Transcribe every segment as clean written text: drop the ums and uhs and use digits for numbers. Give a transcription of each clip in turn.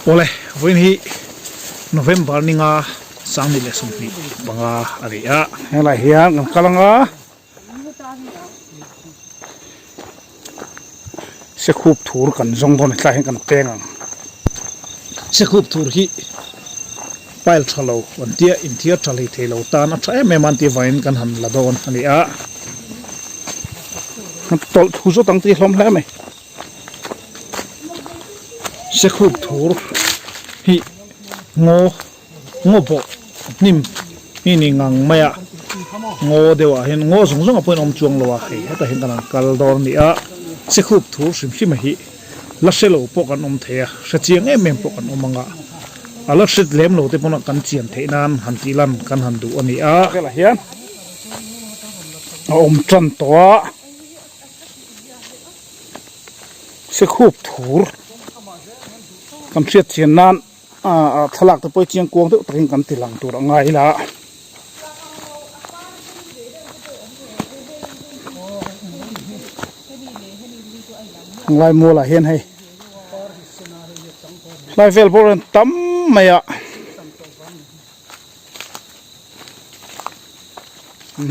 Awle, vawiin hi November ninga 2025 a ni a. Helai hian kan kal anga Sekhup thur kan zawng dawn a ni tlai hian kan peng ang. Sekhup thur hi pile tha lo an tia inthiar tha hlei thei lo tan a tha em em a an tih avangin kan han la dawn a ni a. Tawlh thu zawt ang tih hlawm hle mai. Sekhup thur hi ngaw ngaw bawh hnim hi ni ngang mai a ngaw deuh ah hian ngaw zawng zawng ah pawhin a awm chuang lo a hei hetah hian kan han kal dawn a ni a Sekhup thur hrim hrim a hi la hre lo pawh kan awm thei a hre chiang em em pawh kan awm ang a a la hret lem lo te pawn kan chian theih nan han tih lan kan han duh a ni a. Velah hian a awm tan tawh a. Sekhup thur kan hriat chian nan ah thlalak te pawh hi chiang kuang deuh takin kan ti lang tur a ngai ila. Helai mual ah hian hei helai vel bawr hian tam mai a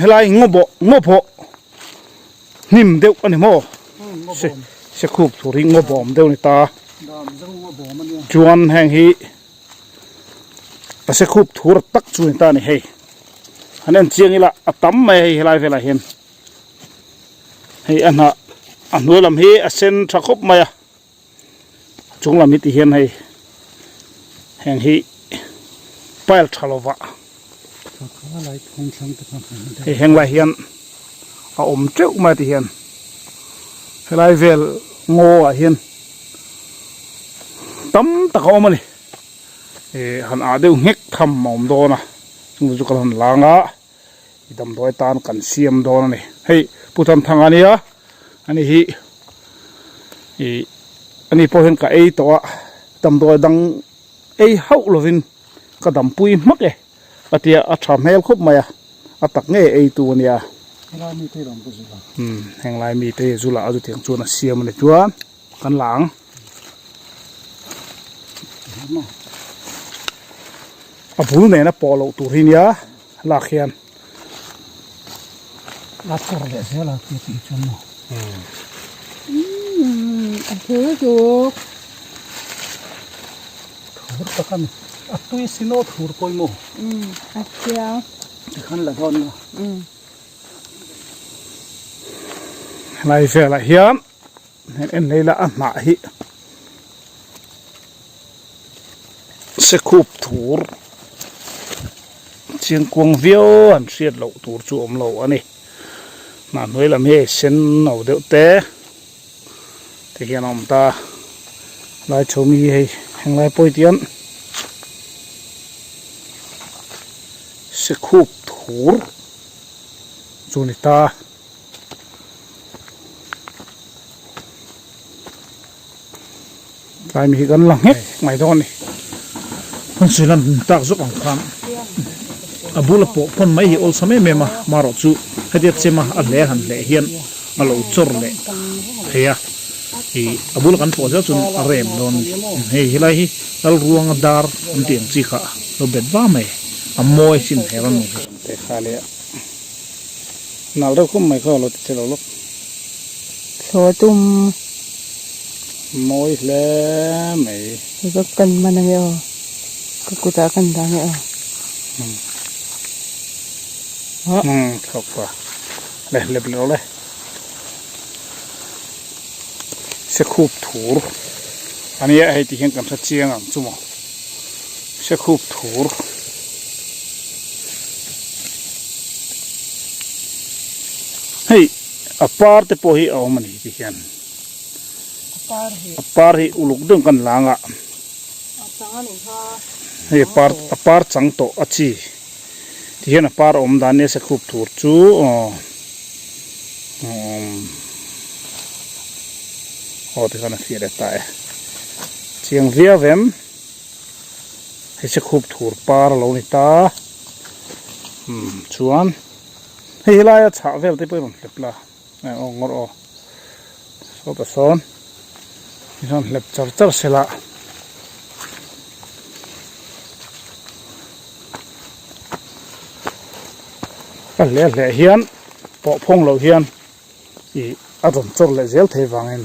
helai ngaw bawh ngaw bawh. Hnim deuh a ni maw? Se se khup tur hi ngaw bawm deuh a ni ta. Chuan heng hi a se khup thur tak chu a ni ta a ni hei. Han en chiang ila a tam mai a hei helai velah hian. Hei a hnah a hnuai lam hi a sen tha khawp mai a. A chung lam hi ti hian hei heng hi pile tha lova hei heng lai hian a awm teuh mai ti hian helai vel ngaw ah hian tam tak a awm a ni ih han ah deuh nghek tham a awm dawn a chung chu kan han lang a i damdawi tan kan siam dawn a ni hei Pu Thamthanga ania ani hi ih ani pawh hian ka ei tawh a damdawi dang ei hauh lovin ka dampui hmak e a tia a tha hmel khawp mai a a tak ngei ei tu ania umm henglai mite hi zula a chutiang chuan a siam a ni chuan kan la ang. A bul nena pawh loh tur hi nia lak hian. A chawr leh zel a ti tih chuan maw. A thur tuk. Thur tak a ni. A tui sin aw thur pawimawh. A chiang. Tikhan la dawn maw. Helai velah hian. Heng en hlei la a hnah hi sekhup thur chiangkuang viau an hriat loh tur chu awm lo a ni hnah hnuai lam hi hei sen no deuh te te hian a awm ta lai chho mi hi hei henglai pawh hi tian sekhup thur chu a ni ta. Tlai mi hi kan la nghek mai dawn a ni. Hmun sawi lan tak zawk ang khan a bula pawh pawn mai hi awlsam em em a, marawh chu hetia chema a hle han hleh hian a lo chawr leh thei a, ih a bula kan pawh zel chuan a rem dawn a ni. Hei helai hi Lalruanga dar an tih ang chi kha lo bet va mai, a mawi sin her a nu hi. Nal deuh khum mai kha lo ti che lo lawk. Thlaw tum. Mawi hle mai. Ka kan man ange aw. Ka kutah kan dah ange aw. Umm thlawk pa. Le lep leh rawh le. Sekhup thur ania hei ti hian kan hre chiang ang chu maw. Sekhup thur. Hei a par te pawh hi a awm a ni ti hian a par hi uluk deuh kan lang a hei a par a par chang tawh a chi ti hian a par a awm dan nia sekhup tur chu aw umm aw tikhan a fiah leh ta e chiang viau em. Hei se khup thur par a lo ni ta umm chuan hei helai a chhah vel te pawh hi rawn hlep la aw ngawr aw sawtah sawn rawn hlep char char se la. hle hle hian pawh phawng lo hian ih a rawn chawr leh zel thei vangin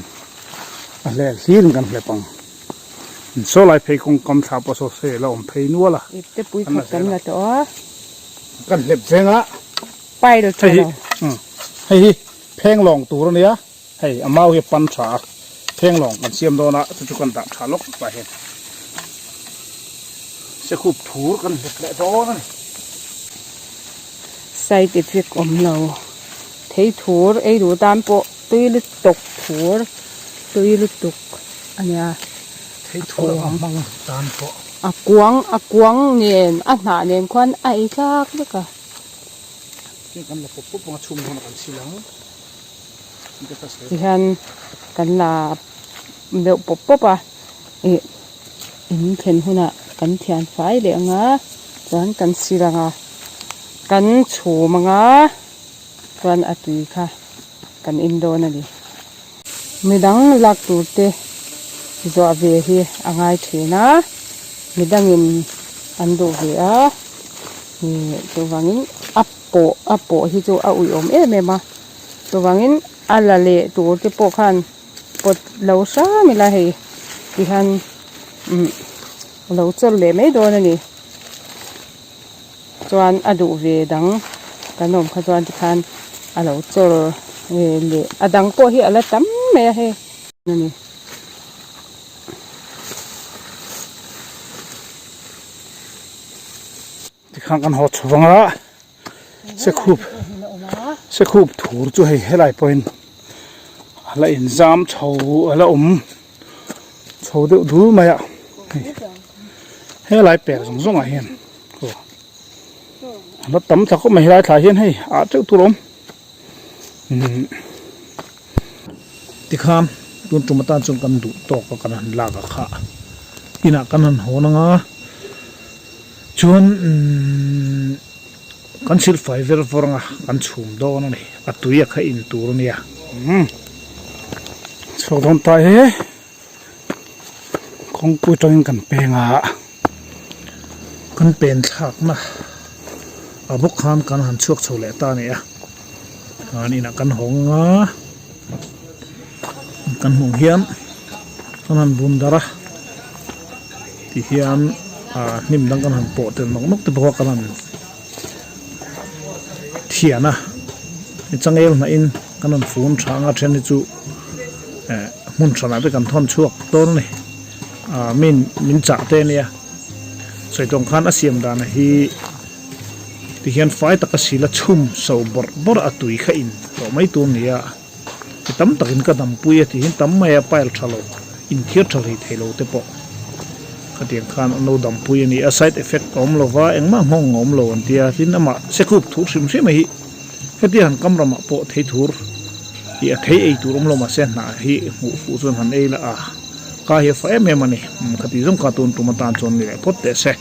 a hle hlirin kan hlep ang. Saw lai phei kawng kam thla pawh saw se la awm phei nual a. Ipte pui khat kan la tawh a. Kan hlep veng a. Pile tha lo. Hei hi pheng lawng tur a nia. Hei a mau hi a pan tha a. Pheng lawng kan siam dawn a chu chu kan dah tha lawk tah hian. Sekhup thur kan hlep leh dawn a ni. Side effect awm lo. Thei thur ei duh tan pawh tui lutuk thur tui lutuk a nia. Thei thur a hmang tan pawh. A kuang a kuang nen a hnah nen khuan a ei tlak vek a. Kan la pawp pawp ang a chhum dawn a kan sil ang. Tihian kan la deuh pawp pawp a ih in thlen hunah kan thian fai leh ang a chuan kan sil ang a kan chhum ang a chuan a tui kha kan in dawn a ni. Midang lak tur te zuah ve hi a ngai thin a midangin an duh ve a ih chuvangin a pawh a pawh hi chu a uiawm em em a chuvangin a la leh tur te pawh khan pawt lo hram ila hei tihian umm a lo chawl leh mai dawn a ni chuan a duh ve dang kan awm kha chuan tikhan a lo chawl ve leh a dang pawh hi a la tam mai a hei a ni. Tikhan kan haw chho vang a sekhup sekhup thur chu hei helai pawhin a la inzam chho a la awm chho deuh dul mai a hei helai per zawng zawng ah hian aw a la tam thla khawp mai helai thla hian hei ah teuh tur a awm umm tikhan tun tum atan chuan kan duh tawk a kan han lak a kha inah kan han hawn ang a chuan umm kan silfai ver vawr ang a kan chhum dawn a ni a tui a kha in tur a nia. Umm chhuak dawn ta e kawngpui atangin kan peng a. Kan pen thlakna a bawk khan kan han chhuak chho leh ta a ni a an inah kan hawng a kan hmuh hian kan han bun darh a tihian ah hnim dang kan han pawh tel nawk nawk te bawk a kan han thian a changel hnah in kan han fun tha ang a then hi chu eh hmun hranah te kan thawn chhuak dawn a ni. Ah min min chah te ania sawi tawng khan a siam dan hi tihian fai taka sila chhum so bawrh bawrh a tui kha in tawh mai tur nia ti tam takin ka dampui a tihin tam mai a pile tha lo inthiar tha hlei thei lo te pawh khatiang khan an lo dampui a ni a side effect a awm lova engmah nghawng a awm lo an tia tin amah sekhup thur hrim hrim a hi Hetiang han kam ramah pawh thei thur hi a thei ei tur awm lo mahse hnah hi hmuh fuh chuan han ei la a, ka hi a fa em em a ni. Khati zawng kha tun tum atan chuan ni leh phawt teh se.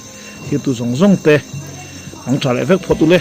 Thirtu zawng zawng te ang tha leh vek phawt u le.